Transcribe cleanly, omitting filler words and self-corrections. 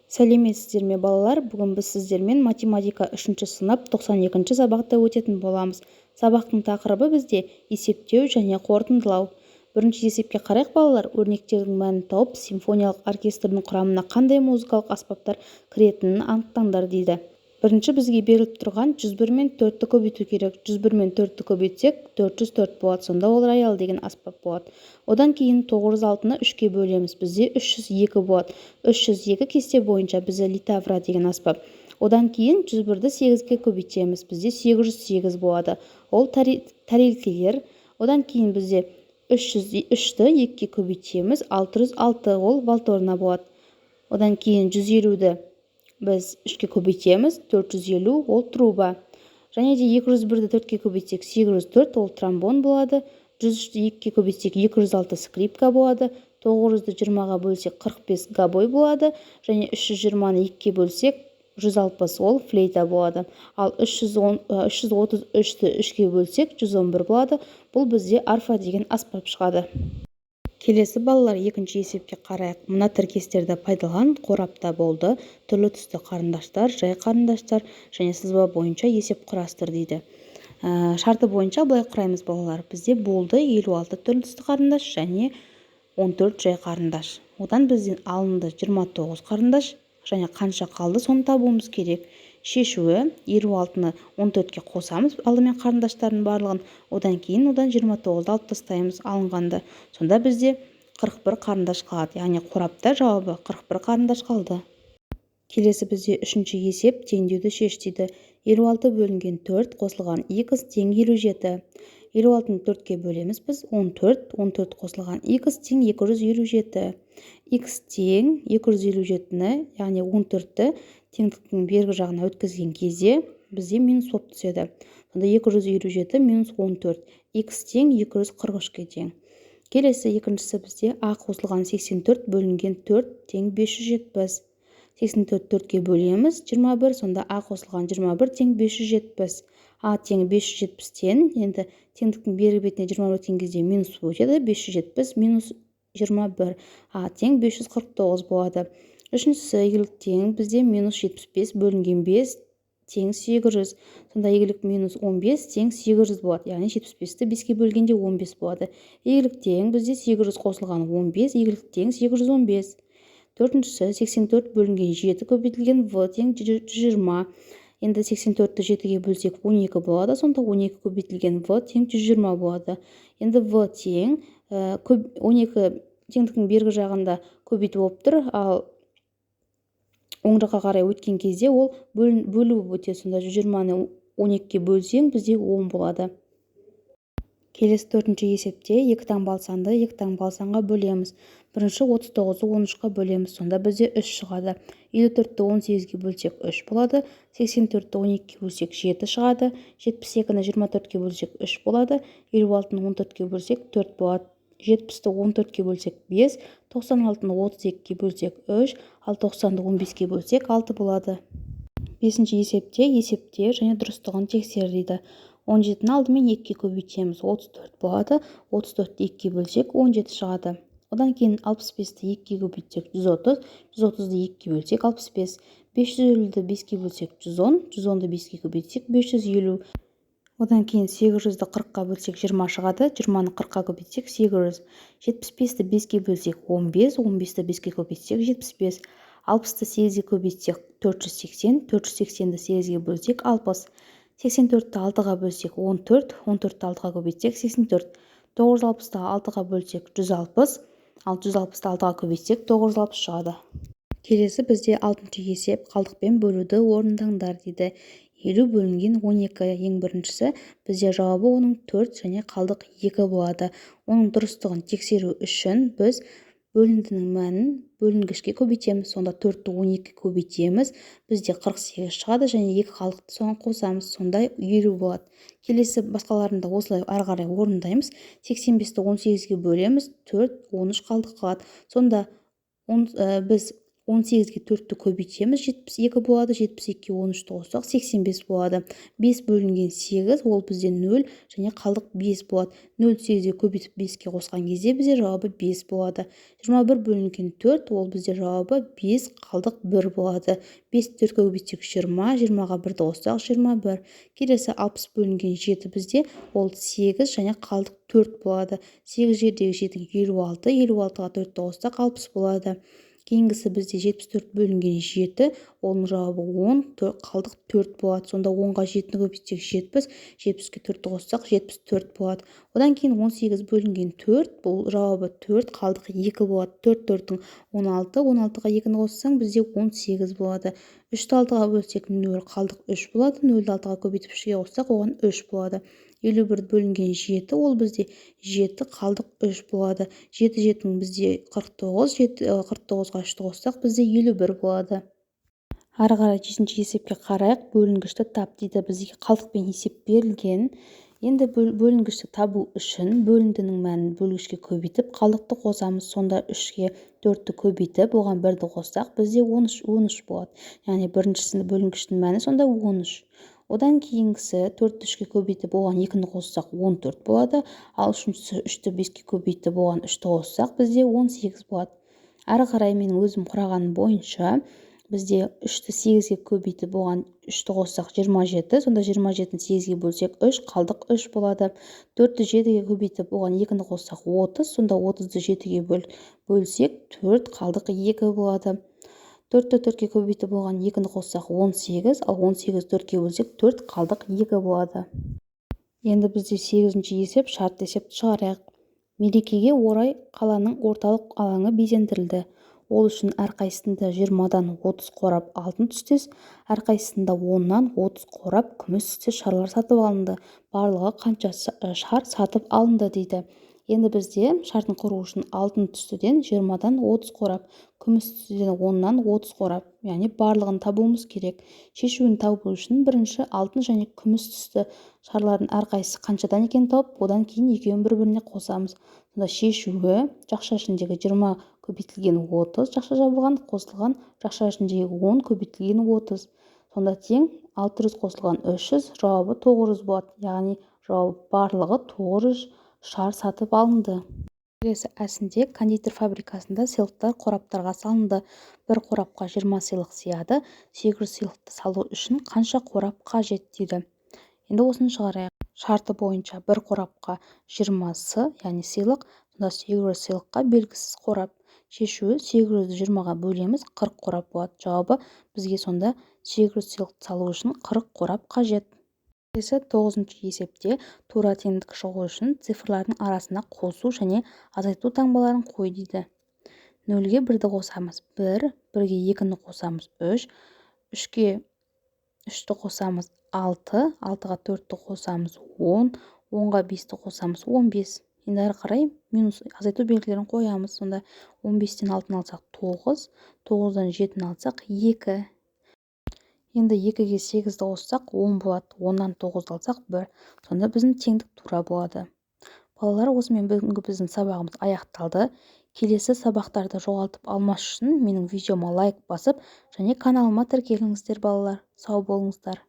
Сәлеметсіздер ме, балалар! Бүгін біз сіздермен математика 3-ші сынып 92-ші сабақты өтетін боламыз. Сабақтың тақырыбы бізде есептеу және қорытындылау. Бірінші есепке қарайық, балалар. Өрнектердің мәнін тауып, симфониялық оркестрдің құрамына қандай музыкалық аспаптар кіретінін анықтаңдар дейді. Бірінші бізге беріліп тұрған 101 мен 4-ті көбейту керек. 101 мен 4-ті көбейтсек, 404 болады. Сонда ол рояль деген аспап болады. Одан кейін 906-ны 3-ке бөлеміз. Бізде 302 болады. 302 кесте бойынша бізде литавра деген аспап. Одан кейін 101-ді 8-ге көбейтеміз. Бізде 808 болады. Ол тарелкелер. Одан кейін бізде 303-ті 2-ге көбейтеміз. 606, ол валторна болады. Одан кейін 150-ді біз 3-ке көбейтеміз, 450, ол труба. Және де 201-ді 4-ке көбейтсек, 804, ол тромбон болады. 103-ті 2-ге көбейтсек, 206, скрипка болады. 900-ді 20-ға бөлсек, 45, гобой болады. Және 320-ны 2-ге бөлсек, 160, ол флейта болады. Ал 310, 333-ті 3-ке бөлсек, 111 болады. Бұл бізде арфа деген аспап шығады. Келесі, балалар, екінші есепке қарайық. Мына тіркестерді пайдалан, қорапта болды түрлі түсті қарындаштар, жай қарындаштар және сызба бойынша есеп құрастыр дейді. Шарты бойынша былай құраймыз, балалар. Бізде болды 56 түрлі түсті қарындаш және 14 жай қарындаш. Одан бізден алынды 29 қарындаш және қанша қалды, соны табуымыз керек. Шешуі: 56-ны 14-ке қосамыз алдымен қарындаштардың барлығын, одан кейін одан 29-ды алып тастаймыз алынғанды. Сонда бізде 41 қарындаш қалады, яғни қорапта жауабы 41 қарындаш қалды. Келесі бізде үшінші есеп, теңдеуді шеш дейді. 56 бөлінген 4 қосылған х тең 57. 56-ны 4-ке бөлеміз біз, 14, 14 қосылған х тең 257. Х тең 257-ні, яғни 14-ті теңдіктің бергі жағына өткізген кезде бізде минус болып түседі. Сонда 257 минус 14, х тең 243-ке тең. Келесі екіншісі бізде а қосылған 84 бөлінген 4 тең 570. 84 4-ке бөлеміз, 21, сонда а қосылған 21 тең 570. А тең 570-тен, енді теңдіктің бергі бетіне 21 өткен кезде минус болып өтеді, 570 минус 21, а тең 549 болады. Үшіншісі y тең бізде минус 75 бөлінген 5 тең 800. Сонда y минус 15 тең 800 болады, яғни 75-ті 5-ке бөлгенде 15 болады. Y тең бізде 800 қосылған 15, y тең 815. Төртіншісі 84 бөлінген 7 көбейтілген в тең 120. Енді 84-ті 7-ге бөлсек, 12 болады. Сонда 12 көбейтілген в тең 120 болады. Енді в тең 12 теңдіктің бергі жағында көбейту болып тұр, ал оң жаққа қарай өткен кезде ол бөлу болып өтеді. Сонда 120-ны 12-ге бөлсең, бізде 10 болады. Келесі төртінші есепте екі таңбалы санды екі таңбалы санға бөлеміз. Бірінші 39-ды 13-қа бөлеміз, сонда бізде 3 шығады. 54-ті 18-ге бөлсек, 3 болады. 84-ті 12-ге бөлсек, 7 шығады. 72-ні 24-ке бөлсек, 3 болады. 56-ны 14-ке бөлсек, 4 болады. 70-ті 14-ке бөлсек, 5, 96-ны 32-ге бөлсек, 3, ал 90-ды 15-ке бөлсек, 6 болады. Бесінші есепте есепте және дұрыстығын тексер дейді. 17-ні алдымен 2-ге көбейтеміз, 34 болады. 34-ті 2-ге бөлсек, 17 шығады. Одан кейін 65-ті 2-ге көбейтсек, 130, 130-ды 2-ге бөлсек, 65. 550-ді 5-ке бөлсек, 110, 110-ды 5-ке көбейтсек, 550. Одан кейін 800-ді 40-қа бөлсек, 20 шығады. 20-ны 40-қа көбейтсек, 800. 75-ті 5-ке бөлсек, 15, 15-ті 5-ке көбейтсек, 75. 60-ты 8-ге көбейтсек, 480, 480-ді 8-ге бөлсек, 60. 84-ті 6-ға бөлсек, 14, 14-ті 6-ға көбейтсек, 84. 960-ты 6-ға бөлсек, 160, ал 160-ты 6-ға көбейтсек, 960 шығады. Келесі бізде алтыншы есеп, қалдықпен бөлуді орындаңдар дейді. 50 бөлінген 12. Ең біріншісі бізде жауабы оның 4 және қалдық 2 болады. Оның дұрыстығын тексеру үшін біз бөліндінің мәнін бөлінгішке көбейтеміз. Сонда 4-ті 12 көбейтеміз, бізде 48 шығады және екі қалдықты соған қосамыз, сонда 50 болады. Келесі басқаларын да осылай ары қарай орындаймыз. 85-ті 18-ге бөлеміз, 4, 13 қалдық қалады. Сонда біз 18-ге 4-ті көбейтеміз, 72 болады. 72-ге 13-ті қоссақ, 85 болады. 5 бөлінген 8, ол бізде 0 және қалдық 5 болады. 0 8-ге көбейтіп 5-ке қосқан кезде бізде жауабы 5 болады. 21 бөлінген 4, ол бізде жауабы 5, қалдық 1 болады. 5 4-ке көбейтсек 20, 20-ға 1-ді қоссақ 21. Келесі 60 бөлінген 7 бізде ол 8 және қалдық 4 болады. 8 жердегі 7 56, 56-ға 4-ті қоссақ 60 болады. Кейінгісі бізде 74 бөлінген 7, оның жауабы 10, қалдық 4 болады. Сонда 10-ға 7-ні көбейтсек 70, 70-ке 4-ті қоссақ 74 болады. Одан кейін 18 бөлінген 4, бұл жауабы 4, қалдық 2 болады. 4 4-тің 16, 16-ға 2-ні қоссаң бізде 18 болады. 3-ті 6-ға бөлсек 0, қалдық 3 болады. 0-ді 6-ға көбейтіп 3-ке қоссақ оған 3 болады. 51 бөлінген 7, ол бізде 7, қалдық 3 болады. 7 жетінің бізде 49, 49-ға 3-ті қоссақ бізде 51 болады. Ары қарай 7-ші есепке қарайық. Бөлінгішті тап дейді. Бізге қалдықпен есеп берілген. Енді бөлінгішті табу үшін бөліндінің мәнін бөлгішке көбейтіп қалдықты қосамыз. Сонда 3-ке 4-ті көбейтіп, оған 1-ді қоссақ бізде 13 болады. Яғни біріншісінде бөлінгіштің мәні сонда 13. Одан кейінгісі 4-ті 3-ке көбейтіп, оған 2-ні қоссақ 14 болады. Ал үшіншісі 3-ті 5-ке көбейтіп, оған 3-ті қоссақ бізде 18 болады. Ары қарай менің өзім құрағаным бойынша бізде 3-ті 8-ге көбейтіп, оған 3-ті қоссақ 27, сонда 27-ні 8-ге бөлсек 3, қалдық 3 болады. 4-ті 7-ге көбейтіп, оған 2-ні қоссақ 30, сонда 30-ды 7-ге бөлсек 4, қалдық 2 болады. 4-ті 4-ке көбейтіп, оған 2-ні қоссақ 18, ал 18 4-ке бөлсек 4, қалдық 2 болады. Енді бізде 8-ші есеп, шартты есепті шығарайық. Мерекеге орай қаланың орталық алаңы безендірілді. Ол үшін әрқайсысында 20-дан 30 қорап алтын түстес, әрқайсысында 10-нан 30 қорап күміс түстес шарлар сатып алынды. Барлығы қанша шар сатып алынды дейді. Енді бізде шардың құру үшін алтын түстіден 20-дан 30 қорап, күміс түстіден 10-нан 30 қорап, яғни барлығын табуымыз керек. Шешуін табу үшін бірінші алтын және күміс түсті шарлардың әрқайсысы қаншадан екенін тауып, одан кейін екеуін бір-біріне қосамыз. Сонда шешуі жақша ішіндегі 20 көбейтілген 30, жақша жабылған, қосылған жақша ішіндегі 10 көбейтілген 30. Сонда тең 600 қосылған 300, жауабы 900 болады. Яғни жауабы барлығы 900 шар сатып алынды. Келесі әсінде кондитер фабрикасында сыйлықтар қораптарға салынды. Бір қорапқа 20 сыйлық сияды. 800 сыйлықты салу үшін қанша қорап қажет дейді. Енді осыны шығарайық. Шарты бойынша бір қорапқа 20 с, яғни сыйлық, сонда 800 сыйлыққа белгісіз қорап. Шешуі 800-ді 20-ға бөлеміз, 40 қорап болады. Жауабы бізге сонда 800 сыйлықты салу үшін 40 қорап қажет. Келесі 9-шы есепте тура теңдік шығу үшін цифрлардың арасына қосу және азайту таңбаларын қой дейді. 0-ге 1-ді қосамыз 1, 1-ге 2-ні қосамыз 3, 3-ге 3-ті қосамыз 6, 6-ға 4-ті қосамыз 10, 10-ға 5-ті қосамыз 15. Енді ары қарай минус азайту белгілерін қоямыз. Сонда 15-тен 6-ны алсақ 9, 9-дан 7-ні алсақ 2. Енді 2-ге 8-ді қоссақ 10 болады. 10-нан 9-ды алсақ 1. Сонда біздің теңдік тура болады. Балалар, осымен бүгінгі біздің сабағымыз аяқталды. Келесі сабақтарды жоғалтып алмас үшін менің видеома лайк басып және каналыма тіркеліңіздер, балалар. Сау болыңыздар.